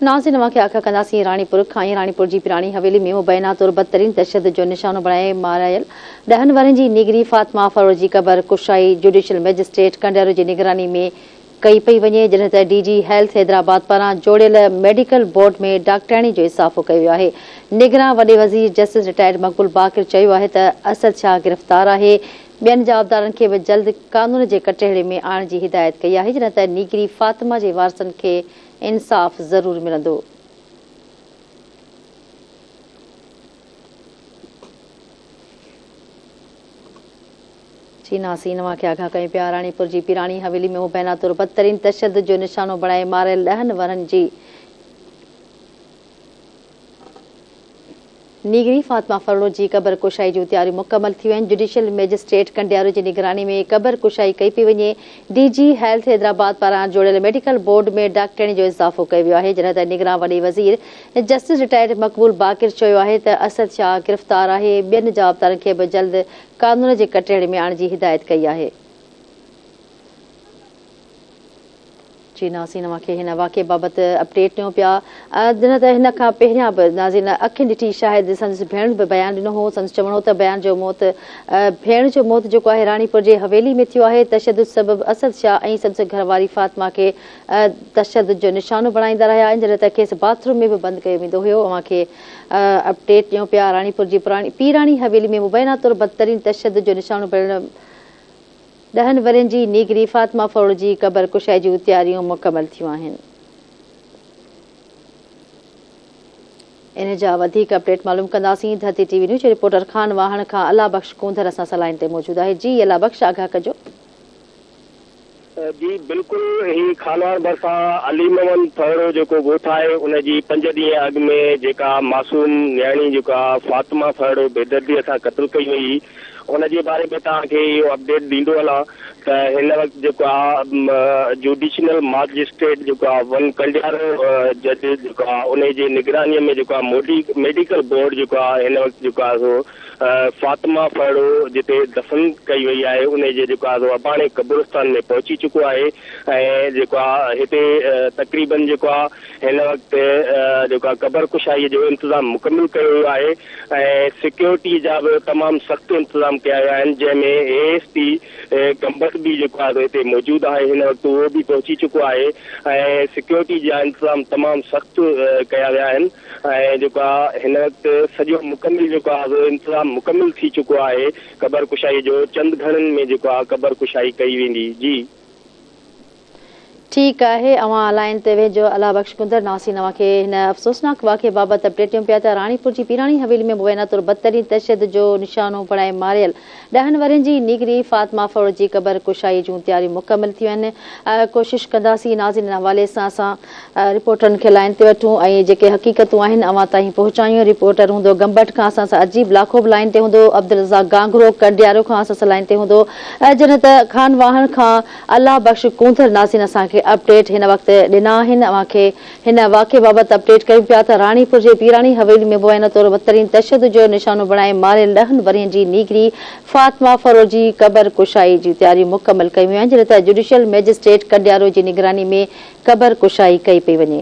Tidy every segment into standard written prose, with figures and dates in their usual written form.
ناظرين اوهان کي آگاهه ڪنداسين راڻيپور کان ئي راڻيپور جي پراڻي حويلي ۾ مبينا طور بدترين تشدد جو نشانو بڻائي مارايل ڏهن ورهين جي نينگري فاطمه فرور جي قبر ڪشائي جوڊيشل مئجسٽريٽ ڪنڊيارو جي نگراني ۾ ڪئي پئي وڃي جڏهن ته ڊي جي هيلٿ حيدرآباد پاران جوڙيل ميڊيڪل بورڊ ۾ ڊاڪٽرياڻي جو اضافو ڪيو ويو آهي نگران وڏي وزير جسٽس رٽائرڊ مقبول باقر چيو آهي ته اسد شاهه گرفتار آهي ٻين جوابدارن کي به جلد قانون جي ڪٽهڙي ۾ آڻڻ جي هدايت ڪئي آهي جڏهن ته نينگري فاطمه جي وارثن کي انصاف ضرور ملندو. جي ناظرين اوهان کي آگاهه ڪيون پيا راڻيپور جي پيراڻي حويلي ۾ مبينا طور بدترين تشدد جو نشانو بڻائي ماريل ڏهن ورهن جي نينگري فاطمه ڦرڙو جي قبر ڪشائي جون تياريون مڪمل ٿي ويون آهن، جڊيشل مئجسٽريٽ ڪنڊيارو جي نگراني ۾ قبر ڪشائي ڪئي پئي وڃي، ڊي جي هيلٿ حيدرآباد پاران جوڙيل ميڊيڪل بورڊ ۾ ڊاڪٽرياڻي جو اضافو ڪيو ويو آهي، جڏهن ته نگران وڏي وزير جسٽس رٽائرڊ مقبول باقر چيو آهي ته اسد شاهه گرفتار آهي، ٻين جوابدارن کي به جلد قانون جي ڪٽهڙي ۾ آڻڻ جي هدايت ڪئي آهي. جي ناظرين اوهان کي هن واقعي بابت اپڊيٽ ڏيون پيا جڏهن ته هن کان پهريان به ناظرين اکين ڏٺي شاهد سندس ڀيڻ به بيان ڏنو هو سندس چوڻ هو ته بيان جو موت ڀيڻ جو موت جيڪو آهي راڻيپور جي حويلي ۾ ٿيو آهي تشدد سبب اسد شاهه ۽ سندس گهر واري فاطمه کي تشدد جو نشانو بڻائيندا رهيا آهن جڏهن ته کيس باٿ روم ۾ به بند ڪيو ويندو هيو اوهان کي اپڊيٽ ڏيون پيا راڻيپور جي پراڻي پيراڻي حويلي ۾ مبينا طور بدترين تشدد جو نشانو بڻيل ڏهن ورهين جي نينگري فاطمه ڦرڙ جي قبر ڪشائي جون تياريون مڪمل ٿيون آهن. ان جا وڌيڪ اپڊيٽ معلوم ڪنداسين. ڌرتي ٽي وي نيوز جو رپورٽر خان واهڻ کان الله بخش ڪونڌر اسان سان لائين تي موجود آهي. جي الله بخش آگاهه ڪجو. جي بلڪل هي خانواهڻ ڀرسان علي محمد ڦرڙو جيڪو ڳوٺ آهي ان جي پنج ڏينهن اڳ ۾ جيڪا معصوم نياڻي جيڪا فاطمه ڦرڙو بيدردي سان قتل ڪئي وئي هئي ان جي باري ۾ توهان کي اهو اپڊيٽ ڏيندو هلان ته هن وقت جيڪو آ جوڊيشنل ماجسٽريٽ جيڪو آ ون ڪنڊيارو جج جيڪو آ ان جي نگراني ۾ جيڪو آ موڊي ميڊيڪل بورڊ جيڪو آ هن وقت جيڪو آ سو فاطمه ڦرڙو جتي دفن ڪئي وئي آهي ان جي جيڪو آ سو اباڻي قبرستان ۾ پهچي چڪو آهي ۽ جيڪو آ هتي تقريبن جيڪو آ هن وقت جيڪو آ قبر ڪشائي جو انتظام مڪمل ڪيو ويو آهي ۽ سيڪيورٽي جا به تمام سخت انتظام ڪيا ويا آهن جنهن ۾ اي ايس پي گمبٽ به جيڪو آهي هتي موجود آهي هن وقت اهو به پهچي چڪو آهي ۽ سيڪيورٽي جا انتظام تمام سخت ڪيا ويا آهن ۽ جيڪو آهي هن وقت سڄو مڪمل جيڪو آهي انتظام مڪمل ٿي چڪو آهي قبر ڪشائي جو چند گهڙين ۾ جيڪو آهي قبر ڪشائي ڪئي ويندي جي. ٺيڪ آهي اوهان لائين تي ويهجو الله بخش گندر ناصرين اوهان کي هن افسوسناڪ واقعي بابت اپڊيٽ ڏيون پيا ته راڻيپور جي پيراڻي حويلي ۾ مبينا طور بدترين تشدد جو نشانو بڻائي ماريل ڏهن ورهين جي نينگري فاطمه ڦرڙ جي قبر ڪشائي جون تياريون مڪمل ٿيون آهن ڪوشش ڪنداسين ناظرين ان حوالي سان اسان رپورٽرن کي لائين تي وٺون ۽ جيڪي حقيقتون آهن اوهان تائين پهچايون رپورٽر هوندو گمبٽ کان اسان سان عجيب لاکو به لائين تي هوندو عبدالرزاق گانگهرو ڪنڊيارو کان اسان سان لائين تي هوندو جڏهن ته خان واهڻ کان الله بخش ڪونڌر ناظرين اسان کي اپڊيٽ هن وقت ڏنا آهن اوهان کي هن واقعي بابت اپڊيٽ ڪيون پيا ته راڻيپور جي پيراڻي حويلي ۾ مبينا طور بدترين تشدد جو نشانو بڻائي ماريل ڏهن ورهين جي نينگري فاطمه ڦرڙ جي قبر ڪشائي جون تياريون مڪمل ڪيون ويون آهن جڏهن ته جڊيشل مئجسٽريٽ ڪنڊيارو جي نگراني ۾ قبر ڪشائي ڪئي پئي وڃي.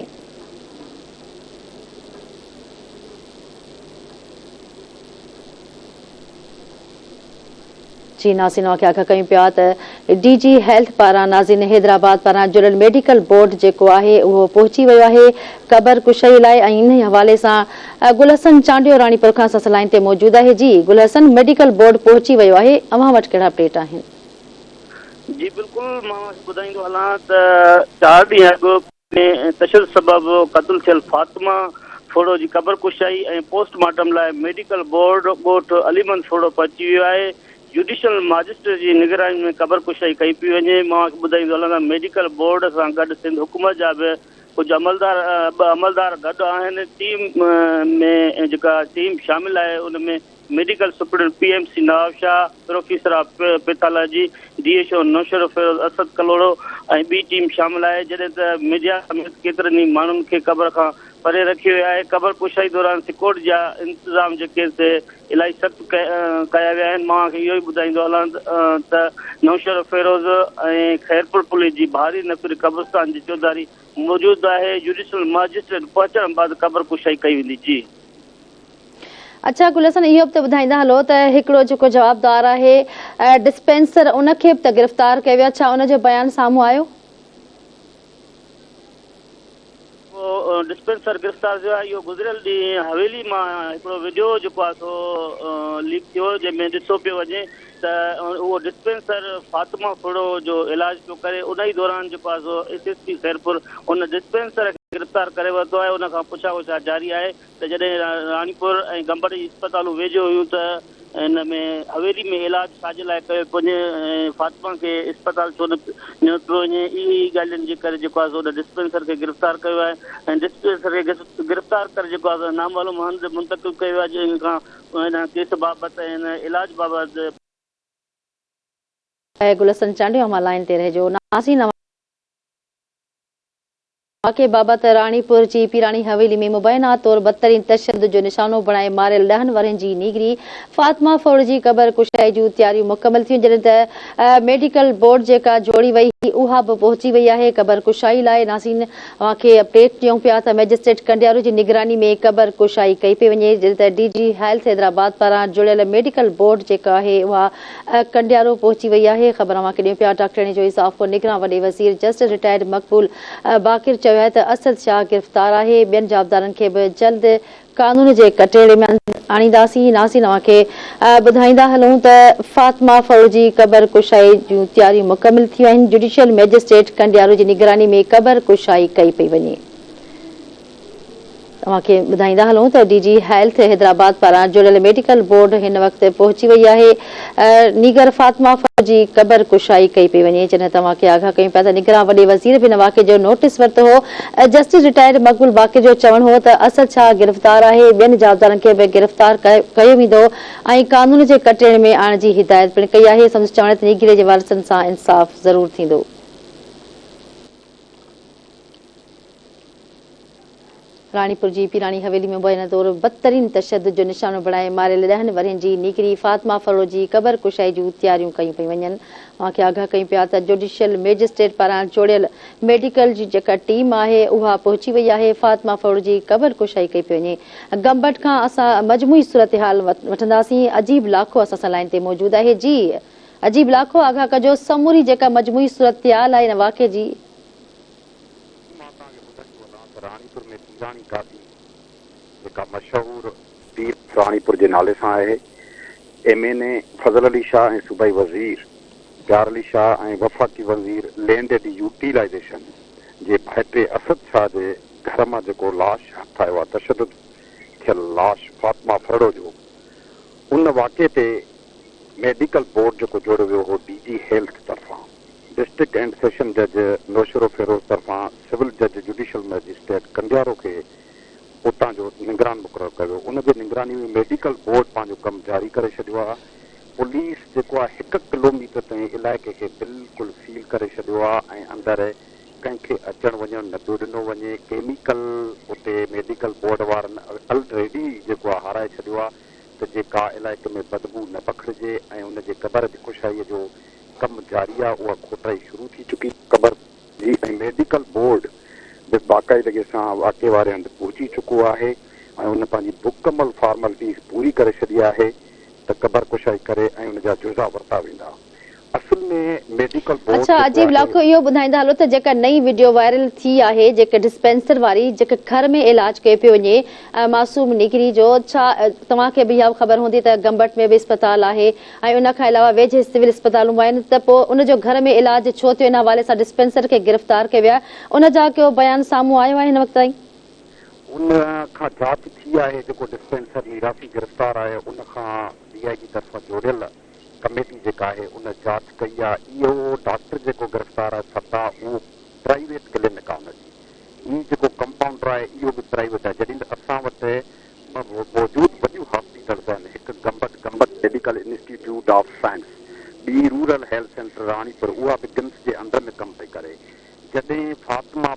جي ناظرين اوهان کي آگاهه ڪيون پيا ته ڊي جي هيلٿ پاران ناظرين حيدرآباد پاران جڙيل ميڊيڪل بورڊ جيڪو آهي اهو پهچي ويو آهي قبر ڪشائي لاء ۽ انهي حوالي سان گل حسن چانڊيو راڻيپور کان اسان سان لائين تي موجود آهي جي گل حسن ميڊيڪل بورڊ پهچي ويو آهي اوهان وٽ ڪهڙا اپڊيٽ آهن. جي بلڪل مان اوهان کي ٻڌائيندو هلان ته چار ڏينهن اڳ ۾ تشدد سبب قتل ٿيل فاطمه ڦرڙو جي قبر ڪشائي ۽ پوسٽ مارٽم لاء ميڊيڪل بورڊ ڳوٺ علي محمد ڦرڙو پهچي ويو آهي، جوڊيشل ماجسٽريٽ جي نگراني ۾ قبر ڪشائي ڪئي پئي وڃي، مان اوهان کي ٻڌائيندو هلان ته ميڊيڪل بورڊ سان گڏ سنڌ حڪومت جا به ڪجهه عملدار ٻه عملدار گڏ آهن، ٽيم ۾ جيڪا ٽيم شامل آهي ان ۾ medical superintendent P M C Nawabshah, professor of pathology, D H O Naushahro Feroze Asad Kalhoro ۽ ٻي ٽيم شامل آهي، جڏهن ته ميڊيا سميت ڪيترن ئي ماڻهن کي قبر کان پري رکيو ويو آهي، قبر ڪشائي دوران سڪيورٽي جا انتظام جيڪي سي الاهي سخت ڪيا ويا آهن، مان اوهان کي اهو ئي ٻڌائيندو هلان ته نوشهروفيروز ۽ خيرپور پوليس جي ڀاري نفري قبرستان جي چوڌاري موجود آهي، جوڊيشل مئجسٽريٽ پهچڻ بعد قبر ڪشائي ڪئي ويندي. جي. اڇا گل حسن اهو به ته ٻڌائيندا هلو ته هڪڙو جيڪو جوابدار آهي ڊسپينسر ان کي به ته گرفتار ڪيو ويو ڇا ان جو بيان سامهون آيو؟ جيڪو ڊسپينسر گرفتار ٿيو آهي اهو گذريل ڏينهن حويلي مان هڪڙو وڊيو جيڪو آهي سو ليڪ ٿيو جنهن ۾ ڏٺو پيو وڃي ته اهو ڊسپينسر فاطمه ڦرڙو جو علاج پيو ڪري ان ئي دوران جيڪو آهي سو ايس ايس پي خيرپور ان ڊسپينسر کي گرفتار ڪري ورتو آهي ان کان پڇا ڳڇا جاري آهي ته جڏهن راڻيپور ۽ گمبٽ جي اسپتالون ويجهو هيون ته ان ۾ حويلي ۾ علاج ڇا جي لاء ڪيو پيو وڃي ۽ فاطمه کي اسپتال ڇو نه نيو پيو وڃي اهي ئي ڳالهين جي ڪري جيڪو آهي سو ان ڊسپينسر کي گرفتار ڪيو آهي ۽ ڊسپينسر کي گرفتار ڪري جيڪو آهي سو نامعلوم هنڌ منتقل ڪيو ويو آهي جنهن کان ان ڪيس بابت ۽ ان علاج بابت گل حسن چانڊيو اوهان لائين تي رهجو ناظرين اوهان. واقعي بابت راڻيپور جي پيراڻي حويلي ۾ مبينا طور بدترين تشدد جو نشانو بڻائي ماريل ڏهن ورهين جي نينگري فاطمه ڦوڙ جي قبر ڪشائي جون تياريون مڪمل ٿيون جڏهن ته ميڊيڪل بورڊ جيڪا جوڙي وئي هئي اها به پهچي وئي آهي قبر ڪشائي لاء ناظرين اوهان کي اپڊيٽ ڏيون پيا ته مئجسٽريٽ ڪنڊيارو جي نگراني ۾ قبر ڪشائي ڪئي پئي وڃي جڏهن ته ڊي جي هيلٿ حيدرآباد پاران جوڙيل ميڊيڪل بورڊ جيڪا آهي اها ڪنڊيارو پهچي وئي آهي خبر اوهان کي ڏيون پيا ڊاڪٽرياڻي جو اضافو نگران وڏي وزير جسٽس رٽائرڊ مقبول باقر چيو آهي ته اسد شاهه گرفتار آهي، ٻين جوابدارن کي به جلد قانون جي ڪٽهڙي ۾ آڻينداسين، ناظرين اوهان کي ٻڌائيندا هلون ته فاطمه ڦرڙ جي قبر ڪشائي جون تياريون مڪمل ٿي ويون آهن، جڊيشل مئجسٽريٽ ڪنڊيارو جي نگراني ۾ قبر ڪشائي ڪئي پئي وڃي. اوهان کي ٻڌائيندا هلون ته ڊي جي هيلٿ حيدرآباد پاران جوڙيل ميڊيڪل بورڊ هن وقت پهچي وئي آهي نينگر فاطمه ڦرڙ جي قبر ڪشائي ڪئي پئي وڃي جڏهن ته اوهان کي آگاهه ڪيون پيا ته نگران وڏي وزير به هن واقعي جو نوٽيس ورتو هو جسٽس رٽائرڊ مقبول باقر جو چوڻ هو ته اسد شاهه گرفتار آهي ٻين جوابدارن کي به گرفتار ڪيو ويندو ۽ قانون جي ڪٽهڙي ۾ آڻڻ جي هدايت پڻ ڪئي آهي سندس چوڻ ته نينگري جي وارثن سان انصاف ضرور ٿيندو. راڻيپور جي پيراڻي حويلي ۾ مبينا طور بدترين تشدد جو نشانو بڻائي ماريل ڏهن ورهين جي نينگري فاطمه ڦرڙو جي قبر ڪشائي جون تياريون ڪيون پيون وڃن. اوهان کي آگاهه ڪيون پيا ته جوڊيشل مئجسٽريٽ پاران جوڙيل ميڊيڪل جي جيڪا ٽيم آهي اها پهچي وئي آهي فاطمه ڦرڙو جي قبر ڪشائي ڪئي پئي وڃي. گمبٽ کان اسان مجموعي صورتحال وٺنداسين عجيب لاکو اسان سان لائين تي موجود آهي جي عجيب لاکو آگاهه ڪجو سموري جيڪا مجموعي صورتحال آهي ان واقعي جي. مان توهان کي ٻڌائيندو هلان ته راڻيپور ۾ پيراڻي گادي جيڪا مشهور پير راڻيپور جي نالي سان آهي، M N A Fazal Ali Shah ۽ صوبائي وزير پيار علي شاهه ۽ وفاقي وزير لينڊ اينڊ يوٽيلائيزيشن جي ڀائٽي اسد شاهه جي گهر مان جيڪو لاش هٿ آيو آهي تشدد ٿيل لاش فاطمه ڦرڙو جو ان واقعي تي ميڊيڪل بورڊ جيڪو جوڙيو ويو هو ڊي جي هيلٿ طرفان ڊسٽرڪٽ اينڊ سيشن جج نوشهروفيروز طرفان سول جج جوڊيشل مئجسٽريٽ ڪنڊيارو کي اتان جو نگران مقرر ڪيو ويو. ان جي نگراني ۾ ميڊيڪل بورڊ پنهنجو ڪم جاري ڪري ڇڏيو آهي. پوليس جيڪو آهي هڪ ڪلوميٽر تائين علائقي کي بلڪل سيل ڪري ڇڏيو آهي ۽ اندر ڪنهن کي اچڻ وڃڻ نه پيو ڏنو وڃي. ڪيميڪل اتي ميڊيڪل بورڊ وارن الريڊي جيڪو آهي هارائي ڇڏيو آهي ته جيڪا علائقي ۾ بدبو نه پکڙجي ۽ ان جي قبر جي ڪشائي جو ڪم جاري آ اها کوٽائي شروع ٿي چڪي قبر جي ۽ ميڊيڪل بورڊ به باقاعدگي سان واقعي واري هنڌ پهچي چڪو آهي ۽ ان پنهنجي مڪمل فارملٽيز پوري ڪري ڇڏي آهي ته قبر ڪشائي ڪري ۽ ان جا جزا ورتا ويندا اصل ۾ ميڊيڪل بورڊ اڇا جيڪو عجيب آهي. لاکو اهو ٻڌائيندا هلو ته جيڪا نئين وڊيو وائرل ٿي آهي جيڪا ڊسپينسر واري جيڪا گهر ۾ علاج ڪيو پيو وڃي معصوم نينگري جو ڇا توهان کي به اها خبر هوندي ته گمبٽ ۾ به اسپتال آهي ۽ ان کان علاوه ويجهي سول اسپتالون به آهن ته پوء ان جو گهر ۾ علاج ڇو ٿيو ان حوالي سان ڊسپينسر کي گرفتار ڪيو ويو آهي ان جا ڪيو بيان سامهون آيو آهي هن وقت تائين. ان کان جاچ ٿي آهي جيڪو ڊسپينسر ميراثي گرفتار آهي ان کان ڊي I جي طرفان جوڙيل ڪميٽي جيڪا آهي ان جاچ ڪئي آهي اهو ڊاڪٽر جيڪو گرفتار آهي فتاح اهو پرائيويٽ ڪلينڪ آهي ان جي هي جيڪو ڪمپائونڊر آهي اهو به پرائيويٽ آهي جڏهن ته اسان وٽ موجود وڏيون هاسپيٽلز آهن هڪ Gambat Gambat medical institute of science ٻي رورل هيلٿ سينٽر راڻيپور اها به گمس جي انڊر ۾ ڪم پئي ڪري جڏهن فاطمه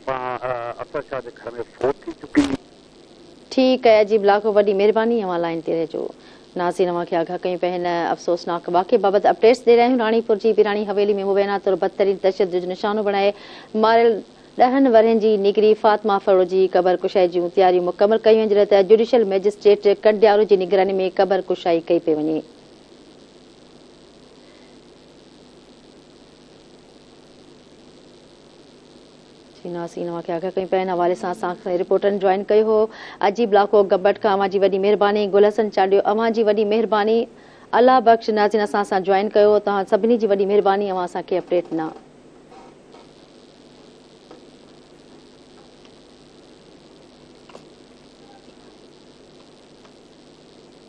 اسد شاهه جي گهر ۾ فوت ٿي چڪي. ٺيڪ آهي عجيب لاکو وڏي مهرباني اوهان لائين تي رهجو ناظرين اوهان کي آگاهه ڪيون پيا هن افسوسناڪ واقعي بابت اپڊيٽس ڏئي رهيا آهيون راڻيپور جي پيراڻي حويلي ۾ مبينا طور بدترين تشدد جو نشانو بڻائي ماريل ڏهن ورهين جي نينگري فاطمه ڦرڙو جي قبر ڪشائي جون تياريون مڪمل ڪيون آهن، جڏهن ته جوڊيشل مئجسٽريٽ ڪنڊيارو جي نگراني ۾ قبر ڪشائي ڪئي پئي وڃي. جي ناظرين اوهان کي آگاهه ڪيون پيا ان حوالي سان اسان کي رپورٽرن جوائن ڪيو هو عجيب لاکو گبٽ کان اوهان جي وڏي مهرباني گل حسن چانڊيو اوهان جي وڏي مهرباني الله بخش ناظرين اسان سان جوائن ڪيو توهان سڀني جي وڏي مهرباني اوهان اسان کي اپڊيٽ ڏنا.